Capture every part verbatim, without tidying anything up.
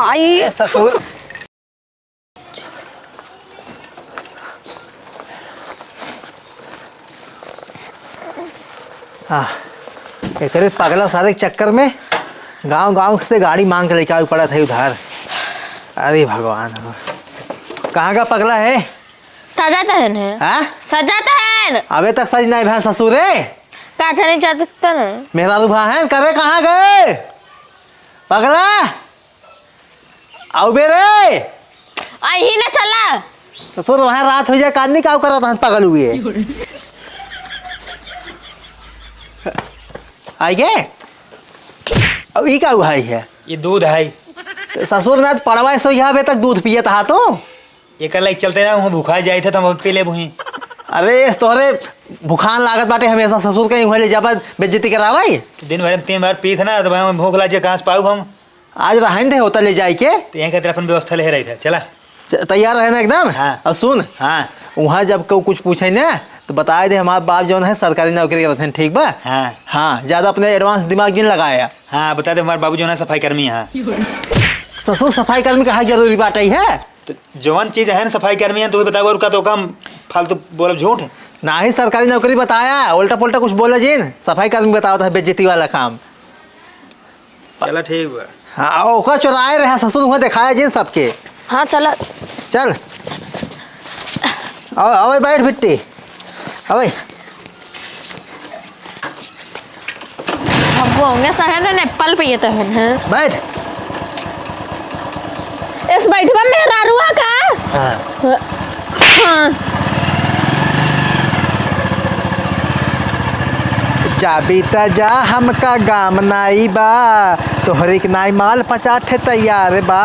आई। ए, ससुर। हाँ, एकरे पगला सारे के चक्कर में गांव गांव से गाड़ी मांग के लेके आवे पड़त है उधार। अरे भगवान हो, कहाँ का पगला है? सजत हन है। हाँ? सजत हन। अबे तक सज नहीं भा ससुर रे। का जाने जात त न। मेहरारू भा है, करे कहाँ गए? पगला, आउ बे रे। आई ही ना चला। ससुर वहाँ रात हो जाए, कादनी का करत हन पगल हुए। आई गे? अब ई का हुआ है? ये दूध है। ससुर ना पड़वा सो यहाँ बे तक दूध पियत हा तू। एकर लाइक चलते ना, वहाँ भुखा जाए थे तो हम पी ले वहीं। अरे, इस तोहरे भुखान लागत बाटे, हमेशा ससुर कहीं हुए ले जाबा, बेइज्जती करावाई। तो दिन भर में तीन बार पीत ना, तो भाई, भूख लाग जाए, कहाँ से पाऊ हम? आज रहन दे होता ले जाए के। तो यहाँ के तरफ अपन व्यवस्था ले रही था, चला। च-, तैयार रहे ना एकदम? हाँ। और सुन, हाँ। वहाँ जब केहू कुछ पूछे ना, तो बताए दे, हमार बाप जौन है, सरकारी नौकरी करत हैं, ठीक बा? हाँ। हाँ, ज्यादा अपने advance दिमाग जिन लगाया। हाँ, बता दे, हमार बाबू जौन है, सफाई कर्मी है। ससुर, सफाई कर्मी कहाँ जरूरी बाटे है? तो जौन चीज है ना, सफाई कर्मी है, तू ही बताओ, और का तो काम फालतू बोलब झूठ। ना ही सरकारी नौकरी बताया, उल्टा पुल्टा कुछ बोला जिन, सफाई कर्मी बतावत है, बेइज्जती वाला काम। चला ठीक बा। हाँ, ओका चोराए रहा ससुर, वहाँ दिखाया जिन सबके। हाँ, चला। चल। आओ, आओ, बैठ बिट्टी। आओ। अब वो होंगे सहन ने एप्पल पे ये तहन है। बैठ। इस बैठवा मेहरारुआ का? हाँ। हाँ। जाबी त जा, हमका गाम नाई बा, तोहरी के नाई माल पचाठे तैयार बा।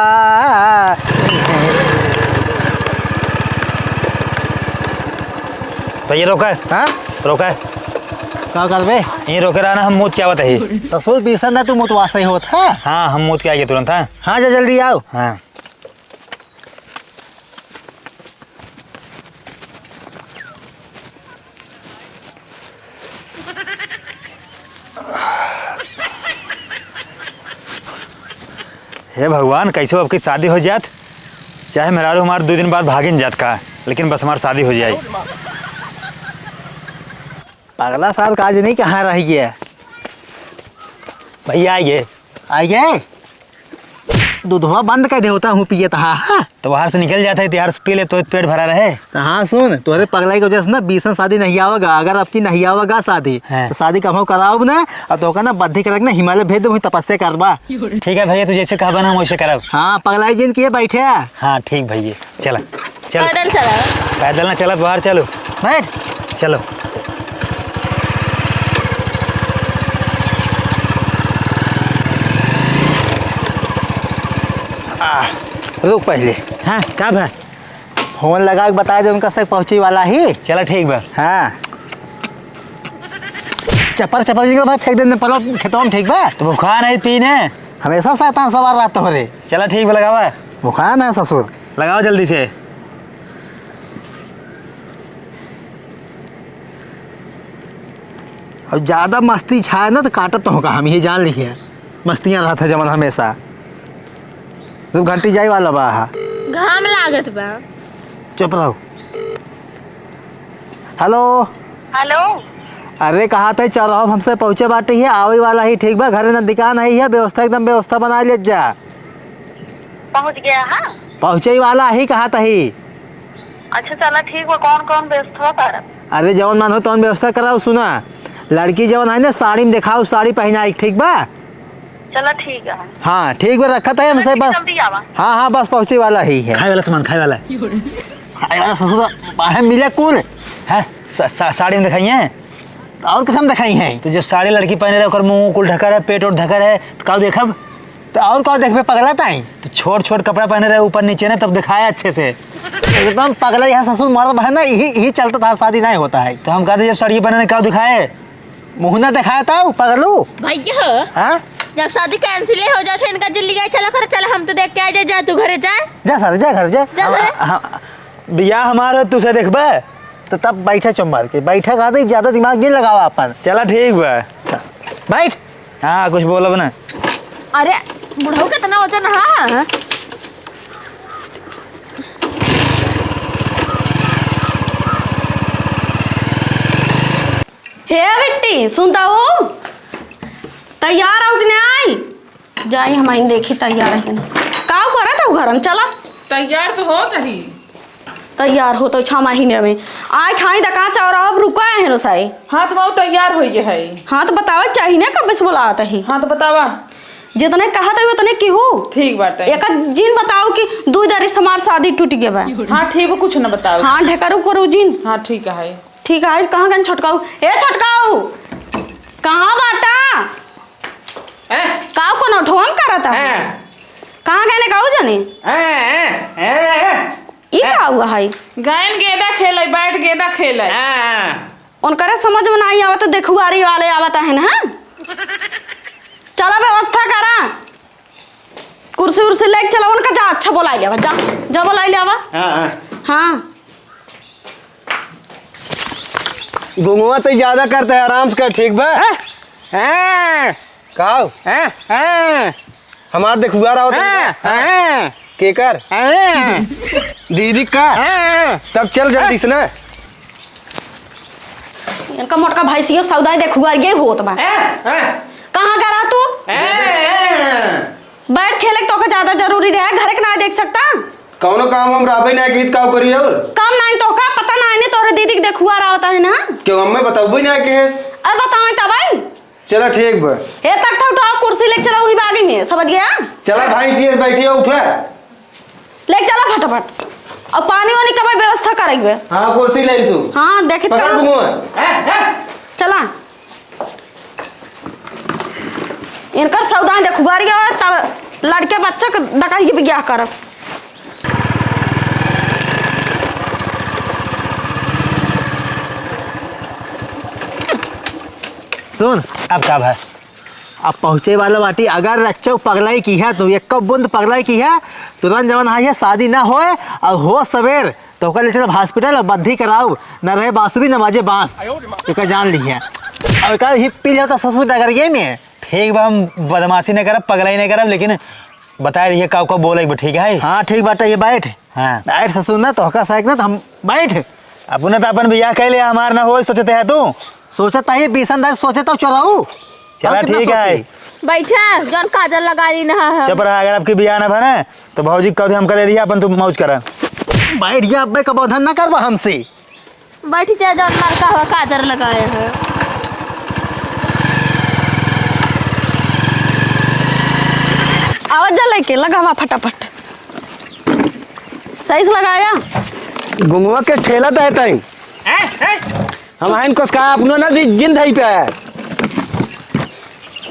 भैया, रोका। हाँ? रोका। का करबे? यहीं रोके रहा ना, हम मूत के आवत ही। ससुर, बीसन ना तू मूत वास्ते ही होत, हाँ? हाँ, हम मूत के आइए तुरंत, हाँ? हाँ, जा जल्दी आओ। हाँ। हे भगवान, कैसे अब की शादी हो जात, चाहे मेहरारू हमार दो दिन बाद भागिन जात का, लेकिन बस हमार शादी हो जाए। पगला सार का आज नहीं कहाँ रह गया? भैया आइए। आइए? दूधवा बंद कर दे होता हूँ पिए तो हाँ, हाँ। तो बाहर से निकल जाता है, तो यार पी ले तो पेट भरा रहे। तो हाँ सुन, तोहरे पगलाई की वजह से ना बीसन शादी नहीं आवेगा। अगर अब की नहीं आवेगा शादी, हाँ। तो शादी कभो कराओ ना, और तो ना बद्धी करके ना हिमालय भेज दे, वहीं तपस्या करबा। ठीक है भैया, तू जैसे कहबा ना हम वैसे करब। हाँ, पगलाई जिन किए बैठे। हाँ ठीक भैया। चला, चल। पैदल चला। पैदल ना चला, बाहर चलो। बैठ। चलो। आ, रुक पहले। हाँ, का बा? फोन लगा के बता दे उनका से पहुँची वाला ही। चला, ठीक बा। हाँ। चप्पल, चप्पल निकल भाई, फेंक दे, पलो खेतवा में, ठीक बा? तो बुखार है तीन है। हमेशा शैतान सवार रहता हो रे। चला, ठीक बा, लगावा। बुखार ना है ससुर। लगाओ जल्दी से। अब ज्यादा मस्ती छाए ना तो काटत तो होगा, हम ये जान लिखे। मस्तियाँ रहत है जवन हमेशा। तू घंटी जाए वाला बा हा। घाम लागत बा। चुप रहो। हेलो। हेलो। अरे कहा था चौराहा हमसे पहुँचे बाटे ही, आवे वाला ही, ठीक बा? घरे नजदीका नहीं है, व्यवस्था एकदम व्यवस्था बना ले जा। पहुँच गया, हाँ? पहुँचे वाला ही कहा था ही। अच्छा, चला ठीक बा। कौन कौन व्यवस्था करब? अरे, जवन मन हो तवन व्यवस्था कराओ। सुना, लड़की जवन है ना, साड़ी में दिखाओ, साड़ी पहनाई, ठीक बा? चला ठीक है। हाँ, ठीक बा, रखत है हमसे बस। जल्दी आवा। हाँ, हाँ, बस पहुँचे वाला ही है। खाए वाला सामान, खाए वाला। खाए वाला ससुर, बाहर मिले कुल। है, सा-, सा-, साड़ी में दिखाई है। तो और कसम दिखाई है? तो जब साड़ी लड़की पहने रहे, ओकर मुंह कुल ढका रहे, पेट ओट ढका रहे, तो का देखब? तो और का देखबे पगला ताई? तो छोट छोट कपड़ा पहने रहे ऊपर नीचे ना, तब दिखाए अच्छे से। एकदम पगला यहाँ ससुर मरद है ना, यही, यही चलता था, शादी नहीं होता है। तो हम कहते जब साड़ी पहने का दिखाए? मुंह ना दिखाए तो पगलू। भैया, हाँ? जब शादी कैंसिल हो जाए, इनका जिल्ली गए, चला कर, चला, हम तो देख के आ जाए, जा तू घरे जा। जा सर, जा घर जा। जा घरे। हाँ, बियाह हमार हो, तू से देखबे? तो तब बैठे चुप मार के, बैठे कहा था, ज्यादा दिमाग नहीं लगावा अपन। चला ठीक बा। बैठ। हाँ, कुछ बोलब ना। अरे, बुढ़ऊ कितना वजन, हाँ? हे बिट्टी, सुन त हो, तैयार हो कि नाहीं? जाई हम आइन देखी तैयार है कि नाहीं। काउ करत हो घर में? चला। तैयार तो होत ही। तैयार हो तो छह महीने में। आए खाई दका चाउर अब रुका है नो साई। हाँ, तो मऊ तैयार होइए है। हाँ, तो बतावे चाही ना कब से बोलावत है। हाँ, तो बतावा। जितने कहत है उतने किहू। ठीक बाटे। एक जिन बताओ कि दू दरिस हमार शादी टूट गए बा। हाँ, ठीक हो, कुछ न बताओ। हाँ, ढेकरू करू जिन। हाँ, ठीक है। ठीक है, कहाँ गन छोटकाऊ? ए छोटकाऊ, कहाँ बाटा? हैं? काऊ कोनो ठोम करता है? हैं? कहाँ गए ने काऊ जाने? हैं, हैं, हैं, हैं। ई हैं? का हुआ है? गायन गेंदा खेले, बैठ गेंदा खेले। हैं। उनकरे समझ में नहीं आवत, देखुआरी वाले आवत है ना। चला व्यवस्था करा, कुर्सी उर्सी लेके चला उनका, जा अच्छा बोलाई ले आवा, जा, जा बोलाई ले आवा। हाँ, हाँ। हाँ। गुंगवा तो ज्यादा करता है, आराम से कर, ठीक बा? हैं? हैं? काऊ? हैं? हैं? हमार देखुआर आवत है। हैं? हैं? केकर? हैं? दीदी का? हैं? तब चल जल्दी से ना। इनका मोटका भैंसिया सौदा देखुआर ये होत बा। हैं? हैं? कहाँ करा तू? हैं? हैं? बैठ खेले के तोका ज्यादा जरूरी रहे, घर के ना देख सकता? कौनो काम हम रहबे ना कीत, का करी और? काम नाहीं तोका पता नाहीं ने, तोहरे दीदी के देखुआर आवत है ना। क्यों हमें बताबे ना केस? अब बतावे तब आई। चला ठीक बा। ए तक था उठाओ, कुर्सी लेके चला वही बागी में, समझ गया? चला भाई, सीएस बैठी हो, उठा। लेके चला फटाफट। और पानी वानी का भाई व्यवस्था करेगी बे। हाँ, कुर्सी ले तू। हाँ, देखित पकड़ कहाँ से? मुँह। चला। इनकर सौदा देखुआरी हो, तब लड़के बच्चे के दकही के बियाह करब। सुन, अब का भा? अब पहुँचे वाला बाटी, अगर रच्चो पगलाई की है, तो एक बूंद पगलाई की है, तुरंत जवन है, ये शादी ना होए, और हो सवेर, तो ओकर ले चलब हॉस्पिटल और बद्धी कराउब, न रहे बांसुरी, न बाजे बांस। एकर जान लिहे। और का ही पी लेता ससुर डगरिये में। ठीक बा, हम बदमाशी नहीं करब, पगलाई नहीं करब, लेकिन बताए रहिए का का बोले बा, ठीक है? हाँ, ठीक बाटे, ये बैठ। हाँ। बैठ ससुर ना, तोहका साइक ना, तो हम बैठ। अपने तो अपन बियाह कैले, हमार ना होए, सोचते है तू? सोचत है, बीसन दाई सोचे तो चलाऊ। चला, और कितना ठीक है। सोची? बैठा, जौन काजल लगा ली ना हम। चुप रहा, अगर आपकी बियाह ना बने, तो भौजी कह दे हम करे रहिए, अपन तू मौज करा। बैठ जा, अब्बे का बौधन ना करबा हमसे। बैठ जा, जौन लड़का हुआ काजल लगाए हैं। आवाज जा लेके लगावा फटाफट। सही से लगाया। गुंगवा के ठेला दे तई। हैं? हैं? हम आइन कोस का अपनो ना दि-, जिन धई पे।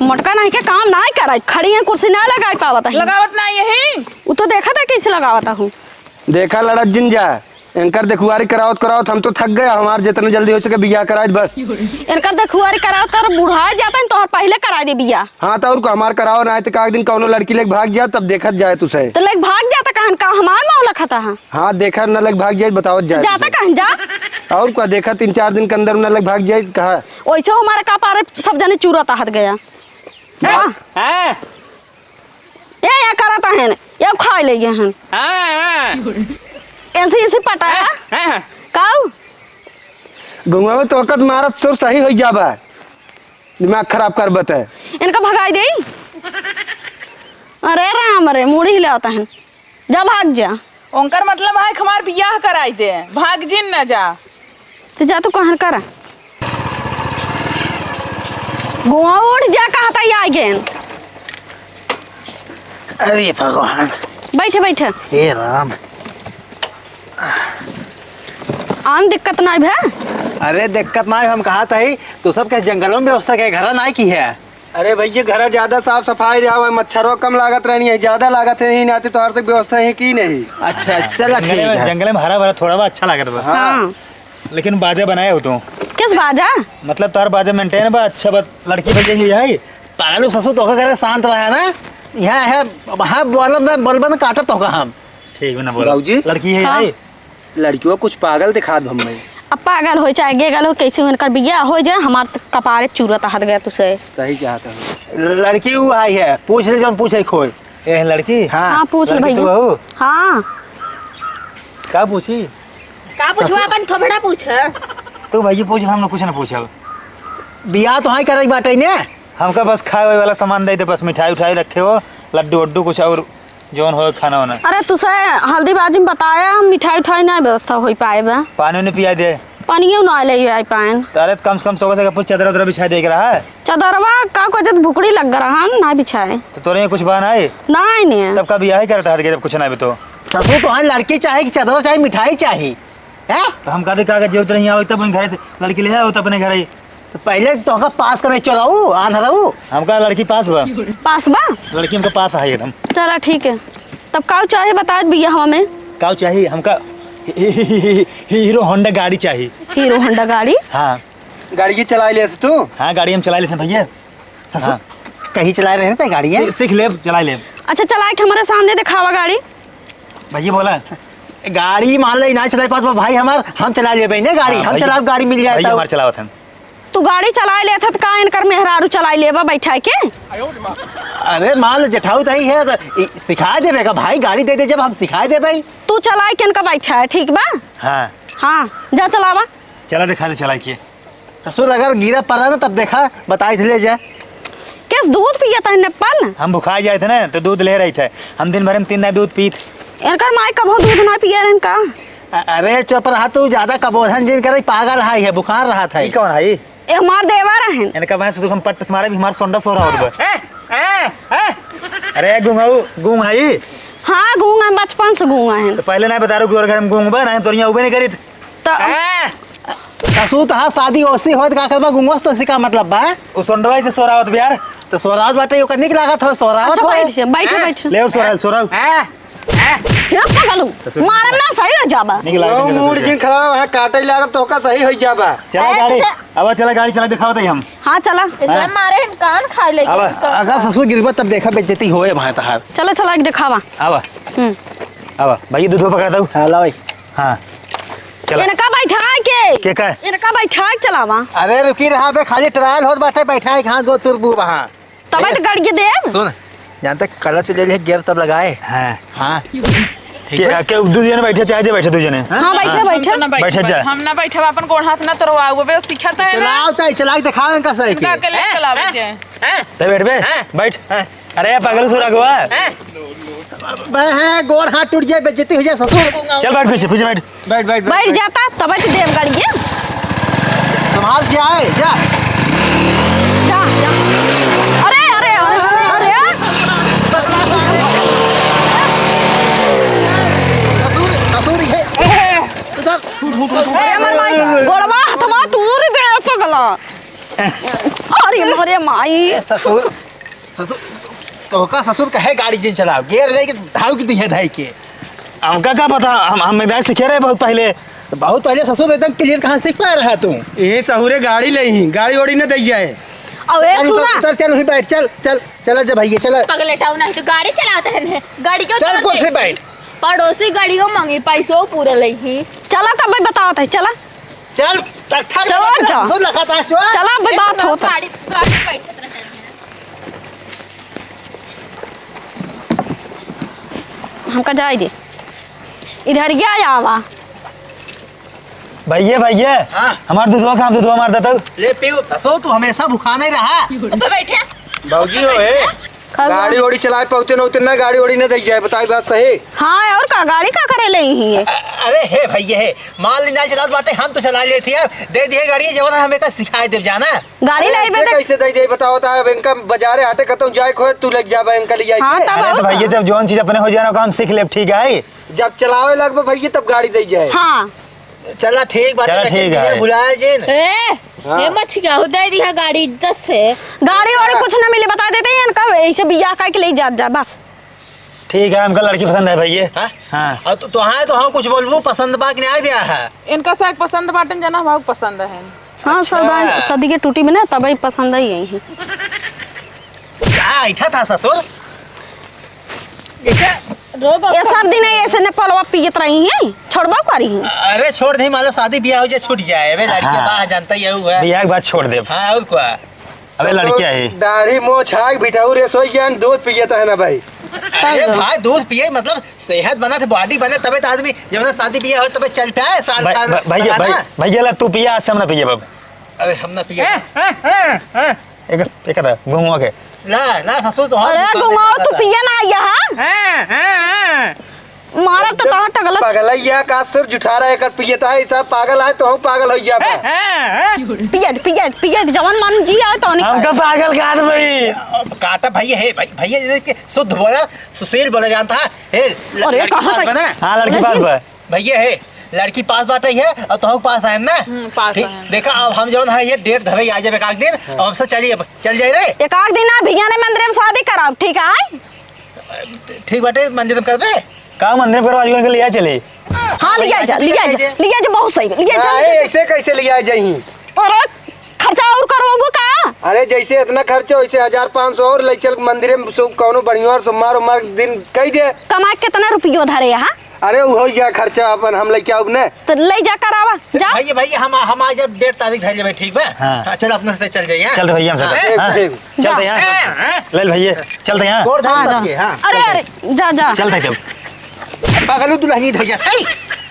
मोटका नहीं के काम ना करे, खड़ी है कुर्सी ना लगाई पावत है। लगावत ना यही। वो तो देखा था कैसे लगावत हूँ। देखा लड़त जिन जा, इनकर देखुआरी करावत करावत हम तो थक गए। हमार जितना जल्दी हो सके बियाह कराए बस। इनकर देखुआरी करावत कर बुढ़ा जाता है तो पहले करा दे बियाह। हाँ तो और को हमार कराओ ना, तो का एक दिन कौनो लड़की लेके भाग जाए तब देखत जाए तुसे। तो लेके भाग जाता कहन का हमार मामला खाता है। हाँ, देखा न लग भाग जाए, बतावत जाए जाता तुझे। कहाँ जा? और का देखा, तीन चार दिन के अंदर न लग भाग जाए, कहा। वैसे हमारे कपारे सब जने चूरत आहत गया। हाँ। हाँ। ये, ये करत हन, ये खाए ले गए हन। हाँ, हाँ। ऐसे, ऐसे पटा है? हाँ, हाँ। काऊ? गुंगवा में तो वक़्त मारत सुर सही हो जाबा। दिमाग खराब कर बते। इनका भगाई देई। अरे राम रे, मुड़ी हिलावत हन। जा भाग जा। ओंकर मतलब है कि हमार बियाह कराई दे, भाग जिन न जा। तो जा तू कहन करा। गोवा उठ जा, कहा था ये आ गए। अरे भगवान। बैठे, बैठे। हे राम। आन दिक्कत नाई भे? अरे दिक्कत नाई, हम कहा था ही, तू सब के जंगलों में व्यवस्था के घर नाई की है। अरे भैया, घर ज्यादा साफ सफाई रहा है, मच्छरवा कम लागत रहनी है, ज्यादा लागत है, यही नाते तोहार से व्यवस्था ही की नहीं। अच्छा, चला जंगले ठीक में, है। जंगले में हरा भरा थोड़ा बहुत अच्छा लागत बा। हाँ। हाँ। लेकिन बाजा बनाए हो तू। किस बाजा? मतलब तोहार बाजा maintain बा, अच्छा बा, लड़की भैया ही है। पागल ससुर तोहका करे शांत रहा ना। यहाँ है, हाँ बोलब ना, बोलबा ना काटब तोहका हम। ठीक बा ना बोल। बाबूजी। लड़की है हाँ। आई। लड़कियों कुछ पागल दिखात भम्मई। अब पागल हो चाहे गेगल हो, कैसे उनकर बियाह हो जाए, हमार त कपारे चूरत हाथ गया तुसे। सही चाहत हो। लड़की वो आई है, पूछ ले जौन पूछे खोए। ए लड़की। हाँ। हाँ, पूछ ले लड़की भैया। तू हो? हाँ। का पूछी? का पूछबा, अपन थोबड़ा पूछ। तू भैया पूछ, हम लोग कुछ ना पूछब। बियाह तो हाँ करे के बाटे ने। हमका बस खाए वाए वाला सामान दे दे, बस मिठाई उठाई रखे हो, लड्डू वड्डू कुछ और जौन हो खाना वाना। अरे तुसे हल्दीबाजी में बताया, हम मिठाई उठाई ना व्यवस्था हो पाए बा। पानी उनी पिया दे। पानियो ना ले आई पाएन। तो अरे कम से कम तो से कुछ चदरा उदरा बिछाई दे के रहा है। चदरवा का को जब भुकड़ी लग रहा है ना बिछाए। तो तोरे यहाँ कुछ बहाना है? ना है ने। तब का बियाह ही करता है जब कुछ ना भी तो। ससुर तो हाँ लड़की चाहे कि चदरा चाहे मिठाई चाहे। हैं? तो हम कहते कागज जो उतरे यहाँ तब वहीं घर से लड़की ले आओ तो अपने घर ही। तो पहले तो हमका पास करे चलाऊ, आन रहू। हमका लड़की पास बा। पास बा? लड़की हमका पास है एकदम। चला ठीक है। तब काऊ चाहे बता बियाह में? काऊ चाही हमका ही-, ही-, ही-, ही-, हीरो होंडा गाड़ी चाही। हीरो होंडा गाड़ी? हाँ। गाड़ी की चला लेत तू? हाँ, गाड़ी हम चला लेते हैं भैया। हाँ। कहीं चला रहे थे गाड़ी, हैं? सीख, सीख लेब, चला लेब। अच्छा, चला के हमारे सामने दिखावा गाड़ी। भैया बोला। गाड़ी मान ले ना चला पास भाई हमार, हम चला लेबे ना गाड़ी, हाँ, हम भैया, चलाओ गाड़ी मिल जाए भैया तो। हमार चलावत हैं। तू गाड़ी चलाए लेत ह, त का इनकर मेहरारू चलाए लेबा बैठा के? अरे, मान लो जेठाऊ तही है, त इ-, सिखाए देबे का भाई, गाड़ी दे दे जब हम सिखाए देबे। तू चलाए के इनका बैठा है, ठीक बा? हाँ। हाँ, जा चलावा। चला देखा ले चला के। ससुर, अगर गिरा पड़ा ना, तब देखा, बताई थे ले जा। केस दूध पियत है ने पल? हम भुखा जाए थे ना, तो दूध ले रही थे। हम दिन भर में तीन दाई दूध पीत। इनकर माई कभो दूध ना पिए रहन का? अ-, अरे चुप रहा तू, ज्यादा कबोधन जिन करे, पागल हाई है, बुखार रहा था। ई कौन है? ए हमार देवर रहन। इनका मैं से हम पट्ट से मारे भी हमार सोंडा सो रहा होत बा। ए, ए, ए। अरे गूंगाऊ, गूंग है ई? हाँ, गूंग है, बचपन से गूंग है। तो पहले ना बता रहो कि और घर में गूंग बा, ना तो यहाँ उबे नहीं करीत। तो ए। ससुर तो हाँ शादी ओसी होत का करबा, गुंगवा से तो का मतलब बा? उ सोंडवा से सोरावत बा यार। तो सोरावत बाटे, ओकर निक लागत हो, सोरावत अच्छा, हो। बैठ जा, बैठ, हैं? बैठ। ले और सोराव, सोराव। हैं? हैं? हे पगलू, ससुर मारब ना, सही हो जाबा। निक लागत वो है, मूड ससुर। जिन खराब है, काटे लागब तो ओका सही हो जाबा। चला ए, गाड़ी, तुझे अब चला गाड़ी चला दिखावत है हम। हाँ, चला। इसलिए हाँ। मारे हम कान खा ले अब इनका। अगर ससुर गिरबा तब देखा बेइज्जती होए भाई तहार। चला, चला, एक दिखावा। आवा। हम्म। आवा, भाई दूधवा पकड़ा दो। हाँ, ला भाई। हाँ। चला। इनका बैठा के। के का? इनका बैठा के चलावा। अरे रुकी रहा बे, खाली ट्रायल होत बाटे, बैठा के हाँ दो तुरबू वहाँ। तबे तो गड़िए देब। सुन, जानते क्लच ले ले गियर तब लगाए। हाँ। हाँ। ठीक के, है। के दू जने बैठे, चाहे जे बैठे दू जने। हाँ, बैठे, हाँ। बैठे। हम तो ना बैठे, बैठे जा। हम ना बैठे, अपन गोड़ हाथ ना तोड़वाओ, बे सीखा तो है ना। चलाओ ताई, चला के दिखाओ इनका साइकिल। इनका अकेले हैं? चलावे हैं? के। हैं? तब बैठ बे, हैं? बैठ। हैं? अरे पागल सुरा गवा। हैं? बे हैं, गोड़ हाथ टूट जाए, बेइज्जती हो जाए ससुर। चल बैठ पीछे, पीछे बैठ। बैठ, बैठ, बैठ, बैठ बैठ। जाता, तब से देव गाड़ी है। संभाल के आए, जा। जा, जा। अरे, अरे, अरे, अरे। ससुर, ससुर, ये। उधर। अरे, हमार माई, गोड़वा, हथवा तूर दे, पगला। अरे, मोरे माई। ससुर। ससुर, तोहका ससुर कहे गाड़ी जिन चलाओ, गियर लेके धाव के दिहे धाई के। हमका का पता, हम, हम मिजाज सीखे रहे बहुत पहले। बहुत पहले ससुर एकदम क्लियर कहाँ सीख पाए रहा तू? यही सहुरे गाड़ी ले ही, गाड़ी ओड़ी न दे जाए। अबे चल, सुना। उतर, चल, वहीं बैठ, चल, चल, चला जा भैया, चला। पगलेटाऊ नहीं तो गाड़ी चलाता है ने, गाड़ी क्यों चल, चलाते? कुर्सी बैठ। पड़ोसी गाड़ियों मांगी, पैसों पूरे ले ही। चला तब मैं बतावत है, चला। चल, तब चलो, चल। ससुर लखा था, चल। चला, अबे बात होता। गाड़ी, गाड़ी बैठत रहे। हमका जाए दे। इधर क्या आवा? भैया, भैया, हाँ। हमार दूधवा काम, दूधवा मार देता। ले पीऊ, ससुर, तू हमेशा भुखा नहीं रहा। ऊपर बैठे। बाबूजी हो, ए? का हुआ? गाड़ी ओड़ी चलाए पाउते न उतरना, गाड़ी ओड़ी न दई जाए, बताई बात सही। हाँ, और का, गाड़ी का करे ले ही है? अ-, अरे हे भैया, हे, मान ली ना चलात बाटे, हम तो चला लेते यार, दे दिए गाड़ी, जवन हमें का सिखाए देव जाना। गाड़ी अरे, लाइबे ऐसे तो कैसे दे दे, बताओ, बता, अब इनका बाजारे हाटे कतौ जाए खोए, तू लेके जाबे इनका ले जाए हाँ, के। तब अरे और तो भैया, का? जब जौन चीज अपने हो जाए ना, काम सीख लेब, ठीक है? जब चलावे लगबे भैया, तब गाड़ी दे जाए। हाँ। चला, ठीक बात चला, है, ठीक है। भुलाए जिन। ए, हाँ। ये मछिया हो, दे दिया गाड़ी इज्जत से। गाड़ी वाड़ी हाँ। कुछ ना मिले, बता देते हैं इनका, ऐसे बियाह करके ले जात जा, बस। ठीक है, हमका लड़की पसंद है भैया। हाँ? हाँ। और तो, तो हाँ, तो हाँ, कुछ बोलबू, पसंद बा कि नहीं आए बियाह है? इनका साग पसंद बाटन जना, हम पसंद है। हाँ, अच्छा। सौदा, शादी के टूटी में ना, तबे पसंद है यही। का ऐठा था ससुर? जैसे रोग ये सब दिन ऐसे ने पलवा पियत रही हैं, छोड़बो करी हैं। अरे छोड़ दे, मान लो शादी बियाह हो जाए, छूट जाए। अबे लड़की हाँ। बाहर जानता ही है वो है। बियाह के बाद छोड़ देब। हाँ, और क्या? अबे ससुर, लड़किया है। दाढ़ी मोछ आग भिठाऊ रे सोई ज्ञान दूध पियत है ना भाई। अरे भाई, दूध पिए मतलब सेहत बना थे, बॉडी बने, तबे तो आदमी जब ना शादी बियाह हो तबे चल पाए, साल भाई, साल भा-, भैया, भा-, भैया ला तू पिया, आज से हम ना पिए बाबू। अरे हम ना पिए। हैं, हैं, हैं, हैं। एक, एक था, घुमा के। ला, ला ससुर तो हम अरे दुकान घुमाओ, में तू रहता। पिए ना आइया, हाँ? हैं, हैं, हैं। मारब तो तोहर टगलत। पगलैया का सिर जुठारा एकर पियत है, ई सब पागल है, तो हम पागल होइ जाबा। हैं, हैं, हैं। पियत, पियत, पियत, जवन मन जी आवे तवन हमका पागल काट भाई। काटा भैया है, भाई, भैया जैसे कि शुद्ध बोला, सुशील बोला जानता है। हे, ल-, अरे, लड़की कहाँ पास से? बा ना? हाँ, लड़की पास बा। भैया है, लड़की पास बाटे है, और तोहू पास आएम ना? हम्म, पास ठीक, आएम। देखा, अब हम जौन है, ये डेट धरे आ जाबे एक आध दिन, हाँ। अब हमसे चलिए, अब चल जाए रे। एक आध दिन ना, भैया ने मंदिर में शादी कराओ, ठीक है? ठीक बाटे, मंदिर में करबे? का मंदिर में करवा, आजकल के लिया चली? हाँ, लिया जा, लिया जा, लिया जा, बहुत सही, लिया जा, काहे, लिया जा। ऐसे कैसे लिया जाई? और खर्चा और करवाबो का? अरे, जैसे इतना खर्चा, वैसे हजार पाँच सौ और ले चल मंदिर में, सो कौनो बढ़िया और सोमवार, उमवार दिन कह दे। कमा के कितना रुपयो धरे यहाँ? अरे, उ हो जा खर्चा अपन, हम लेके आउब ने। तो ले जा करावा, जा। भैया, भैया, हम, हम आज अब डेढ़ तारीख धर लेबे, ठीक बा? हाँ। हाँ, चल, अपने से चल जाइए। चल तो भैया, हम हाँ। चलते हैं। हाँ? ठीक, ठीक। चलते हैं। हाँ, हाँ। ले भैया, चलते हैं। गोड़ धर हाँ, जा। लग के, हाँ। अरे, अरे, जा, जा। चलते हैं तब। पागलू दुल्हनी धैया था।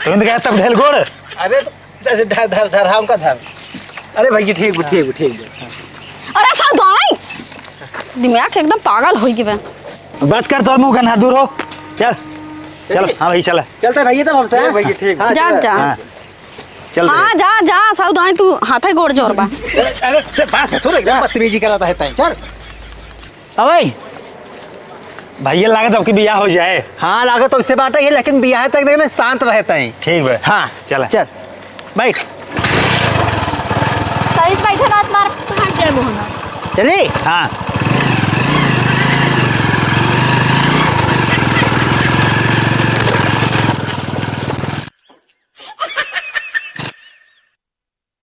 तुम तो कहे सब ढेल गोड़। अरे, तो धर, धर, धर, धर, हाँ, उनका धर। अरे भैया, ठीक बा, ठीक बा, ठीक बा। अरे साधु आई, दिमाग एकदम पागल होइ गए। बस कर, तोर मुंह गन्हा, दूर हो। चल, चल, चलिए। हाँ भाई, चल। चलते भैया, तब हमसे, ए हाँ? भैया, ठीक बा। हाँ, जा, चल। जा। हाँ, चल हाँ, रे। जा, जा, साधु आई, तू हाथे गोड़ जोड़ बा। अरे, अरे, चल, बात है, सुन, एकदम बदतमीजी करता है तैं, चल। अबे, भैया लागत अब की बियाह हो जाए। हाँ, लागत तो इससे बात है, लेकिन बियाह तक देखना शांत रहता है। ठीक बा। हाँ, चला। चल, बैठ। सही से बैठे ना, मार भाग जाए मोहना। चली? हाँ।